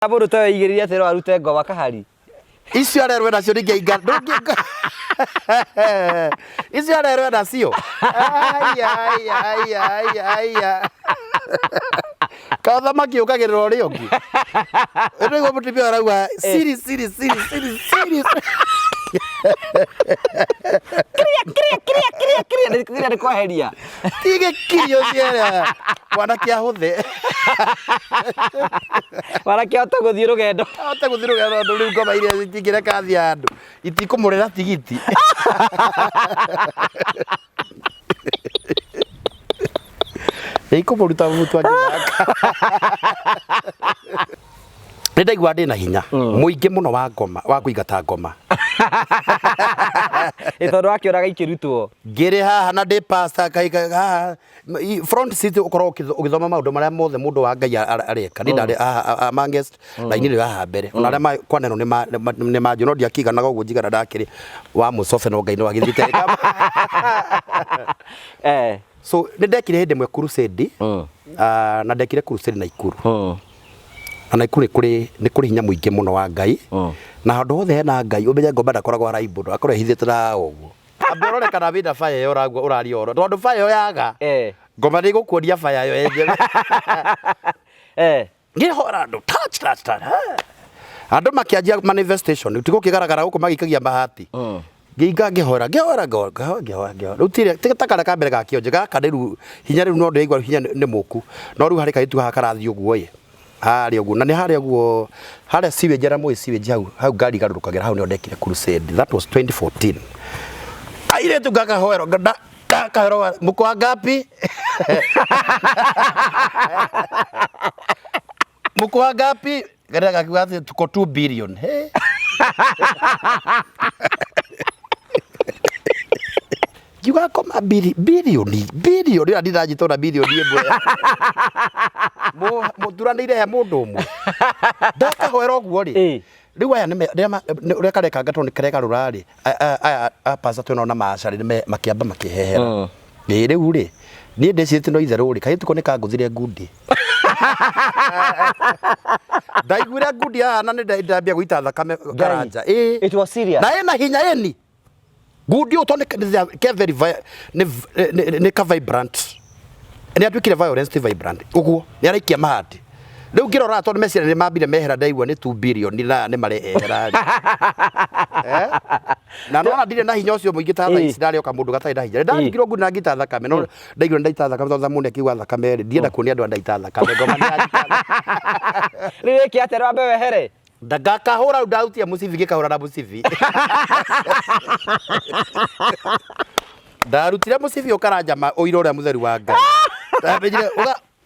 Mũndũ ta weigĩrĩire atĩ no arute ngoma kahari. Icio arerwo nacio ningĩ ndũngĩ icio arerwo nacio. Aya, aya, aya, aya, aya. Kaũthamaki ũkagĩrĩra ũrĩa ũngĩ. Nĩguo mũtumia arauga siri siri siri siri siri. Kiria kiria kiria kiria kiria kiria nĩ kweheria. Ti gĩkirio ciere mwanake ahũthe. Mwanake ahote gũthiĩ rũgendo. Ahote gũthiĩ rũgendo tondũ rĩu ngoma iria citingĩreka athiĩ handũ itikũmũrĩra tigiti. Ikũmũruta mũtu angĩthaka. Nĩ ndaigua ndĩ na hinya mũingĩ mũno wa ngoma wa kũingata ngoma. Ĩ tondũ wakĩonaga ikĩrutwo. Ngĩrĩ haha na ndĩ pastor kaika haha front seat ũkorwo ũgĩthoma maũndũ marĩa mothe mũndũ wa Ngai areka. Niĩ ndarĩ haha amongst raini ĩrĩa haha mbere. Ona arĩa kwaneno nĩ manjũ no ndiakĩiganaga ũguo njigana ndakĩrĩ wa mũcobe no Ngai no agĩthiĩte. So nĩ ndekire hĩndĩ ĩmwe crusade, na ndekire crusade Naikuru. Na Naikuru nĩ kũrĩ hinya mũingĩ mũno wa Ngai. Na handũ hothe hena Ngai ũmenye ngoma ndakoragwo araimbũ, akoragwo ehithĩte na ũguo. Amba ũrore kana wĩna fire ĩyo ũraigua ũraria ũhoro tondũ fire ĩyo yaga ngoma nĩ ĩgũkuonia fire ĩyo yenyewe. Ngĩhora andũ touch touch touch. Andũ makĩanjia manifestation ti gũkĩgaragara gũkũ magĩikagia mahati. Ngĩinga ngĩhora ngĩhora ngĩhora ngĩhora ngĩhora. Rĩu ti ta karĩa ka mbere ga kĩonje gaka rĩu hinya rĩu no ndĩraigua hinya nĩ mũku. No rĩu harĩ kairĩtu haha karathiĩ ũguo ĩ harĩa ũguo na nĩ harĩa ũguo harĩa sewage arĩa mũĩ sewage hau hau ngari igarũrũkagĩra hau nĩho ndekire crusade that was 2014. Kairĩtu gakahoerwo gakahoerwo mko wangapi? Mko wangapi? Karĩa gakiuga atĩ tuko 2 billion. Hey. Ngiuga koma birioni birioni na ndinanyitwo na birioni ĩmwe. Mũturanĩire he mũndũ ũmwe. Ndakahoera ũguo rĩ. Rĩu aya ũrĩa karekanga tondũ nĩ karegarũra rĩ, aya a pastor twĩnao na macarĩ makĩamba makĩhehera. Ĩĩ rĩu rĩ, niĩ ndĩcirĩtie no itherũ rĩ, kairĩtu kau nĩ kangũthire ngundi. Ndaiguire ngundi haha na nĩ ndambia gũita thakame karanja. Ĩĩ. It was serious. Na ĩna hinya ĩni. Ngundi ũyũ tondũ nĩ ke very nĩ ka vibrant. Nĩ atuĩkire violence ti vibrant. Ũguo nĩ araikia mahati. Rĩu ngĩrora tondũ meciria nĩ mambire mehera ndaigua nĩ 2 billion na nĩ marehera. Na nona ndirĩ na hinya ũcio mũingĩ ta thaa ici ndarĩ o kamũndũ gatarĩ na hinya. Nĩndaringirwo ngundi na ngĩita thakame no ndaigua nĩndaita thakame tondũ thamuni akiuga thakame rĩ ndienda kuonia andũ ndaita thakame ngoma nĩ yanjita. Rĩu wĩke atĩa wambe wehere? Ngakahũra rĩu ndarutia mũcibi ngĩkahũra na mũcibi. Ndarutire mũcibi ũkaranja ũira ũrĩa mũtheru wa Ngai. Ndamenyire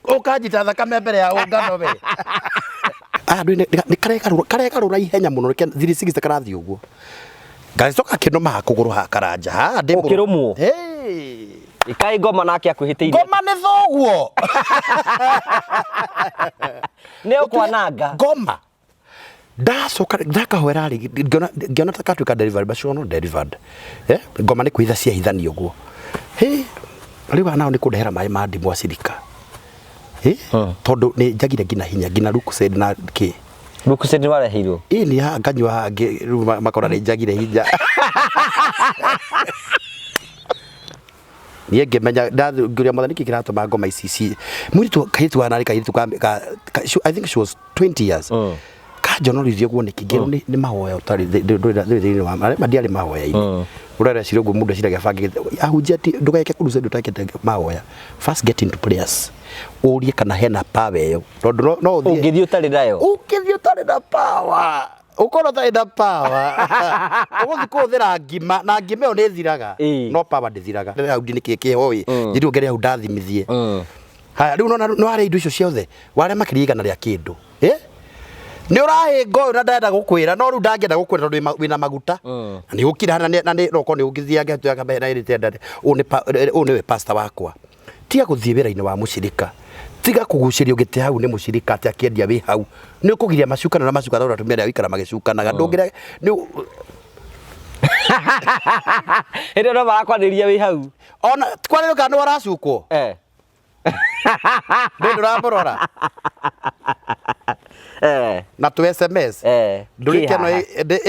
ũkanjita thakame mbere ya ũngano we. Andũ nĩ karegarũra karegarũra ihenya mũno 360 karathiĩ ũguo. Gagĩcoka kĩnũma kũgũrũ haha karanja haha ndĩ mũrũ- Ũkĩrũmwo? Hey. Ĩkaĩ ngoma nake akwĩhĩtĩire. Ngoma nĩ thoguo. Nĩ ũkwananga. Ngoma. Ndacoka ndakahoera rĩ ngĩona ngĩona ta katuĩka delivered but she was not delivered. Eh, ngoma nĩ kwĩhitha ciahithania ũguo. Hĩ, rĩu aya nao nĩ kũndehera maĩ ma ndimũ acirika. Hĩ, tondũ nĩ njagire nginya hinya nginya Lucozade na kĩ. Lucozade nĩ wareheirwo? Ĩ nĩ haha nganyua haha rĩu makona nĩ njagire hinya. Niĩ ngĩmenya ngĩũria Mwathani nĩkĩ kĩratũma ngoma ici ci mũirĩtu kairĩtu wa narĩ kairĩtu ka I think she was 20 years. Kanjonorithia ũguo nĩkĩ ngĩrwo nĩ mahoya ũtarĩ ndũrĩ thĩinĩ wa arĩa ndiarĩ mahoya-inĩ. Ũrĩa areciria ũguo mũndũ eciragia abangĩte ahunjia ti ndũgeke crusade ũtekĩte mahoya. First get into prayers. Ũrie kana hena power ĩyo tondũ no ũthiĩ Ũngĩthiĩ ũtarĩ nayo. Ũngĩthiĩ ũtarĩ na power. Ũkorwo ũtarĩ na power. Ũgũthiĩ kũhũthĩra ngima na ngima ĩyo nĩ ĩthiraga no power ndĩthiraga. Hau nĩ kĩ kĩho ĩ njĩrĩ ngere hau ndathimithie. Haya rĩu nona nĩ warĩa indo icio ciothe warĩa makĩria igana rĩa kĩndũ. Nĩ ũrahĩnga ũyũ na ndarenda gũkwĩra no rĩu ndangĩenda gũkwĩra tondũ wĩna maguta. Na nĩ ũkira na nĩ no nĩ ũngĩthiange na ĩrĩte nda ũyũ nĩwe pastor wakwa. Tiga gũthiĩ wĩra-inĩ wa mũcirika. Tiga kũgucĩrio gĩtĩ hau nĩ mũcirika atĩ akĩendia wĩ hau. Nĩ ũkũgiria macukano na macukano tondũ atumia arĩa gũikara magĩcukanaga. Ndũngĩre nĩ Hĩndĩ ĩyo no marakwarĩria wĩ hau. Ona kwarĩrio kana nĩ waracukwo? Ndĩ ndũramũrora na tũ SMS. Ndũrĩke no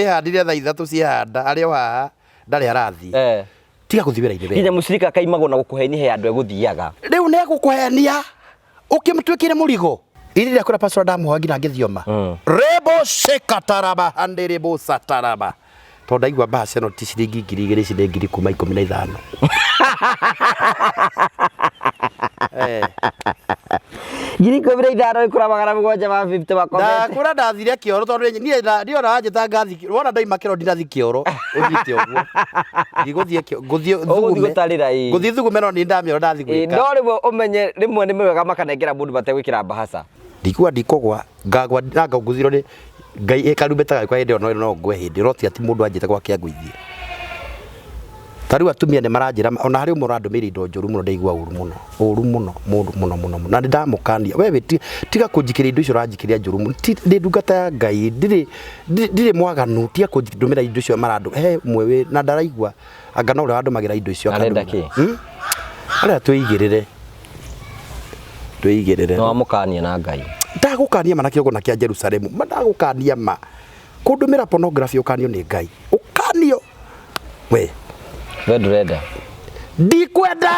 ĩhandire thaa 3 ciahanda arĩ o haha ndarĩ arathiĩ. Tiga gũthiĩ wĩra-inĩ we. Nginya mũcirika akaimagwo na gũkũhenia he andũ egũthiaga. Rĩu nĩ egũkũhenia ũkĩmũtuĩkĩre mũrigo. Iri rĩa kũra pastor ndamuhoya nginya ngĩthioma. Rebo shekataraba handerebo sataraba. Tondũ ndaigua mbaca ĩno ti ciringi 2000, ici nĩ ngiri kuma 15. 15,000 ĩkũra 750 makomete. Ndakũra ndathire kĩoro tondũ niĩ niĩ ona wanjĩta ngathi wona ndaima kĩoro ndinathi kĩoro ũthiĩte ũguo. Ndigũthiĩ ngũthiĩ Ũgũthiĩ thugume. gũtarĩra, ĩĩ. Ngũthiĩ thugume no niĩ ndamĩoro ndathi gwĩka. No rĩmwe ũmenye rĩmwe nĩ wega makanengera mũndũ mategwĩkĩra mbahaca. Ndikuga ndikũgwa ngagwa na ngũthirwo nĩ Ngai ĩkarumbeta gakwa hĩndĩ ĩyo no no ngwe hĩndĩ no ti atĩ mũndũ anjĩte gwake angũithie. Ta rĩu atumia nĩ maranjĩra ona harĩ ũmwe ũrandũmĩire indo njũru mũno ndaigua ũru mũno ũru mũno mũndũ mũno mũno mũno na nĩ ndamũkania we wĩ tiga kũnjikĩria indo icio ũranjikĩria njũru mũno. Ndĩ ndungata ya Ngai ndirĩ ndirĩ mwaganu tiga kũndũmĩra indo icio marandũ he ũmwe wĩ na ndaraigua anga no ũrĩa wandũmagĩra indo icio Arenda akandũmĩra. kĩ? Arĩa twĩigĩrĩre twĩigĩrĩre No wamũkania na Ngai. Ndagũkania ma na kĩgongona kĩa Jerusalemu ma ndagũkania ma kũndũmĩra pornography ũkanio nĩ Ngai ũkanio we. We ndũrenda. Ndikwenda.